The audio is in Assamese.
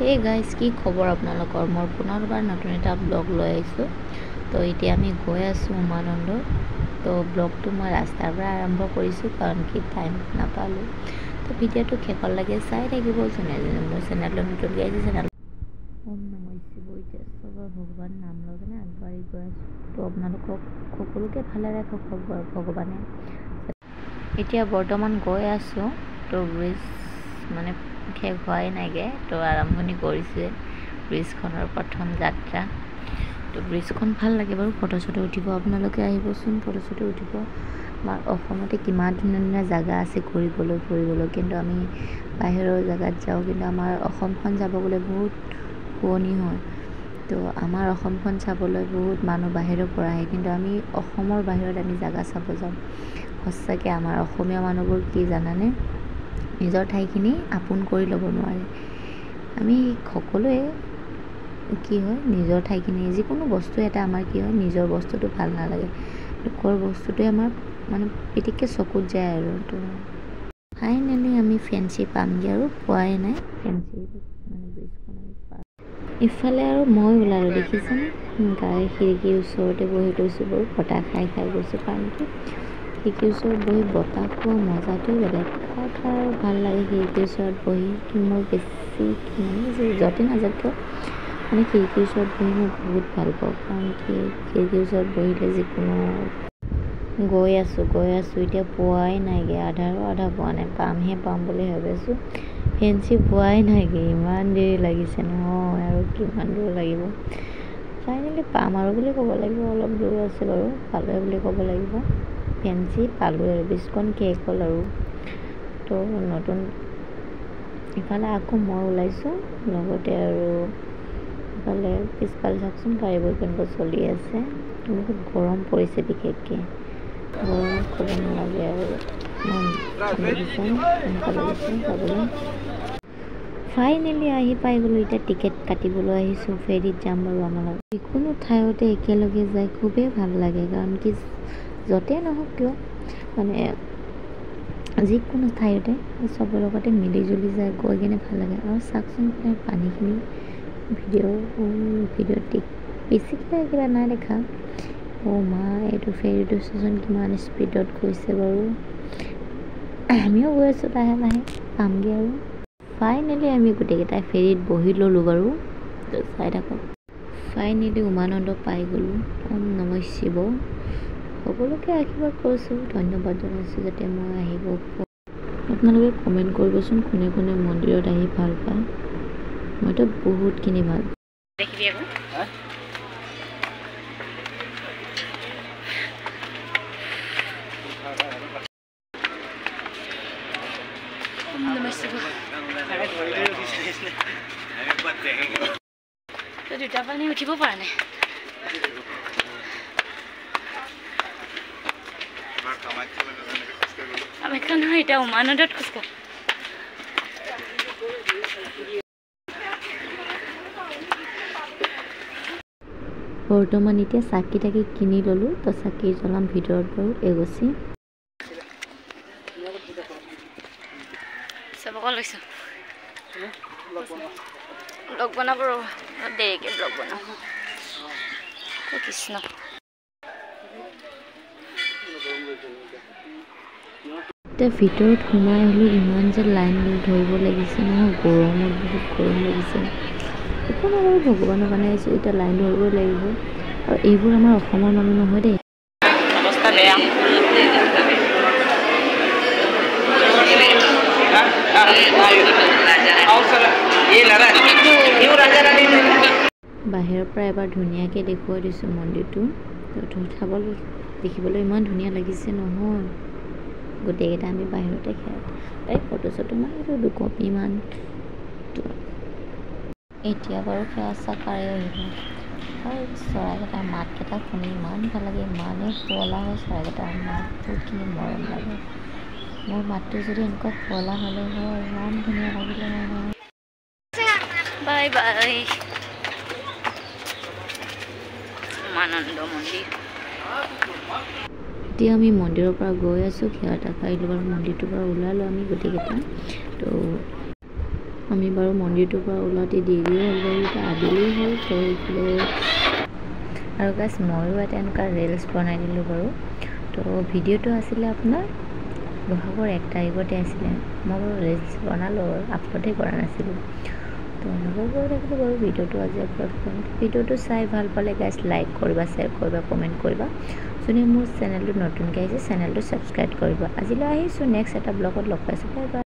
হে গাইজ, কি খবৰ আপোনালোকৰ? মই পুনৰবাৰ নতুন এটা ব্লগ লৈ আহিছোঁ। তো এতিয়া আমি গৈ আছোঁ উমানন্দ। তো ব্লগটো মই ৰাস্তাৰ পৰা আৰম্ভ কৰিছোঁ, কাৰণ কি টাইম নাপালোঁ। তো ভিডিঅ'টো শেষলৈকে চাই থাকিব। যোনে যোনে মোৰ চেনেলটো নতুনকৈ আহিছে, চেনেল ওম নম শিৱ। এতিয়া চবৰ ভগৱান নাম লৈ কেনে আগবাঢ়ি গৈ আছোঁ। তো আপোনালোকক সকলোকে ভালে ৰাখক ভগৱানে। এতিয়া বৰ্তমান গৈ আছোঁ। তো ব্ৰিজ মানে শেষ হোৱাই নাইগৈ, তো আৰম্ভণি কৰিছোঁৱে ব্ৰিজখনৰ প্ৰথম যাত্ৰা। তো ব্ৰিজখন ভাল লাগে বাৰু, ফটো চটো উঠিব। আপোনালোকে আহিবচোন, ফটো চটো উঠিব। আমাৰ অসমতে কিমান ধুনীয়া ধুনীয়া জেগা আছে ঘূৰিবলৈ ফুৰিবলৈ, কিন্তু আমি বাহিৰৰ জেগাত যাওঁ, কিন্তু আমাৰ অসমখন যাব গ'লে বহুত শুৱনি হয়। তো আমাৰ অসমখন চাবলৈ বহুত মানুহ বাহিৰৰ পৰা আহে, কিন্তু আমি অসমৰ বাহিৰত আমি জেগা চাব যাওঁ। সঁচাকৈ আমাৰ অসমীয়া মানুহবোৰ কি জানানে, নিজৰ ঠাইখিনি আপোন কৰি ল'ব নোৱাৰে। আমি সকলোৱে কি হয়, নিজৰ ঠাইখিনি যিকোনো বস্তু এটা আমাৰ কি হয়, নিজৰ বস্তুটো ভাল নালাগে, লোকৰ বস্তুটোৱে আমাৰ মানে পিটিককৈ চকুত যায় আৰু। তো ফাইনেলি আমি ফেঞ্চি পামগৈ আৰু, পোৱাই নাই ফেঞ্চি মানে ব্ৰিজখন আমি পাৰ। ইফালে আৰু মই ওলালোঁ, দেখিছেনে? গাড়ী খিৰিকীৰ ওচৰতে বহি লৈছোঁ বাৰু, বতাহ খাই খাই গৈছোঁ। কাৰণ কি খিৰিকীৰ ওচৰত বহি বতাহ খোৱা মজাটোৱে বেলেগ। কাৰ কাৰ ভাল লাগে খিৰিকীৰ ওচৰত বহি? মোৰ বেছি মানে য'তে নাযাওক কিয়, মানে খিৰিকীৰ ওচৰত বহি মই বহুত ভাল পাওঁ। কাৰণ কি খিৰিকীৰ ওচৰত বহিলে যিকোনো গৈ আছোঁ গৈ আছোঁ, এতিয়া পোৱাই নাইগৈ, আধাৰো আধা পোৱা নাই, পামহে পাম বুলি ভাবিছোঁ, ফেঞ্চি পোৱাই নাইগৈ। ইমান দেৰি লাগিছে নহয়, আৰু কিমান দূৰ লাগিব। ফাইনেলি পাম আৰু বুলি ক'ব লাগিব, অলপ দূৰ আছে বাৰু, পালোৱে বুলি ক'ব লাগিব। ফেঞ্চি পালোঁ আৰু, ব্ৰিজখন শেষ হ'ল আৰু। তো নতুন ইফালে আকৌ মই ওলাইছোঁ লগতে, আৰু ইফালে পিছফালে চাওকচোন গাড়ীবোৰ কেনেকুৱা চলি আছে। বহুত গৰম পৰিছে, বিশেষকৈ গৰমত ক'ব নালাগে আৰু। দেখিছে কেনেকুৱা লাগিছে চাবলৈ। ফাইনেলি আহি পাই গ'লোঁ। এতিয়া টিকেট কাটিবলৈ আহিছোঁ, ফেৰীত যাম বাৰু আমাৰ লগত। যিকোনো ঠাইতে একেলগে যাই খুবেই ভাল লাগে, কাৰণ কি য'তেই নহওক কিয়, মানে যিকোনো ঠাইতে চবৰ লগতে মিলি জুলি যায় গৈ কিনে ভাল লাগে। আৰু চাওকচোন পানীখিনি ভিডিঅ'ত বেছিকৈ কিবা নাই দেখা। অ' মা, এইটো ফেৰীটো চোৱাচোন কিমান স্পীডত গৈছে বাৰু। আমিও গৈ আছোঁ লাহে লাহে, পামগৈ আৰু। ফাইনেলি আমি গোটেইকেইটাই ফেৰীত বহি ল'লোঁ বাৰু। তো চাই থাকক, ফাইনেলি উমানন্দ পাই গ'লোঁ। ওম নম শিৱ। সকলোকে আশীৰ্বাদ কৰিছোঁ, ধন্যবাদ জনাইছোঁ যাতে মই আহিব। আপোনালোকে কমেণ্ট কৰিবচোন কোনে কোনে মন্দিৰত আহি ভাল পায়। মইতো বহুতখিনি ভাল পাওঁ। দুটা পানী উঠিব পৰা নাই। কামাখ্যা নহয়, এতিয়া উমানন্দত খোজকাঢ়। বৰ্তমান এতিয়া চাকি তাকি কিনি ল'লোঁ, তো চাকি জ্বলাম ভিতৰত বাৰু এগছি। চবকে লৈছোঁ, ব্লগ বনাব ৰ'ব, অলপ দেৰিকৈ ব্লগ বনাম। কৃষ্ণ। এতিয়া ভিতৰত সোমাই আহিলোঁ, ইমান যে লাইন ধৰিব লাগিছে নহয়, গৰমত বহুত গৰম লাগিছে। একো নাই বাৰু, ভগৱানৰ কাৰণে আহিছোঁ, এতিয়া লাইন ধৰিবই লাগিব। আৰু এইবোৰ আমাৰ অসমৰ মানুহ নহয় দেই। অৱস্থা বেয়া। বাহিৰৰ পৰা এবাৰ ধুনীয়াকৈ দেখুৱাই দিছোঁ মন্দিৰটো। তো চাবলৈ দেখিবলৈ ইমান ধুনীয়া লাগিছে নহয়। গোটেইকেইটা আমি বাহিৰতে এই ফটো চটো মাৰিলোঁ দুকপিমান। এতিয়া বাৰু সেৱা চেৱা আহিলোঁ। আৰু চৰাইকেইটাৰ মাতকেইটা শুনি ইমান ভাল লাগে, ইমানেই শুৱলা হয় চৰাইকেইটাৰ মাত, বহুতখিনি মৰম লাগে। মোৰ মাতটো যদি এনেকুৱা শুৱলা হ'লে হয়, ইমান ধুনীয়া লাগিলে হয় নহয়। বাই বাই উমানন্দ মন্দিৰ। এতিয়া আমি মন্দিৰৰ পৰা গৈ আছোঁ, সেৱা এটা কৰিলোঁ বাৰু, মন্দিৰটোৰ পৰা ওলালোঁ আমি গোটেইকেইটা। তো আমি বাৰু মন্দিৰটোৰ পৰা ওলাওঁতে দেৰিও হ'ল বাৰু, এতিয়া আবেলিও হ'ল। তো এইফালে আৰু গাইজ, ময়ো এটা এনেকুৱা ৰিলচ বনাই দিলোঁ বাৰু। তো ভিডিঅ'টো আছিলে আপোনাৰ বহাগৰ 1 তাৰিখতে আছিলে। মই বাৰু ৰিলচ বনালোঁ বাৰু, আপলোডেই কৰা নাছিলোঁ। তো এনেকৈ কৰি থাকিলোঁ বাৰু। ভিডিঅ'টো আজি আপলোড কৰিম। ভিডিঅ'টো চাই ভাল পালে গাইজ, লাইক কৰিবা, শ্বেয়াৰ কৰিবা, কমেণ্ট কৰিবা। যোনে মোৰ চেনেলটো নতুনকৈ আহিছে, চেনেলটো ছাবস্ক্ৰাইব কৰিবা। আজিলৈ আহিছোঁ, নেক্সট এটা ব্লগত লগ পাইছোঁ। Bye bye.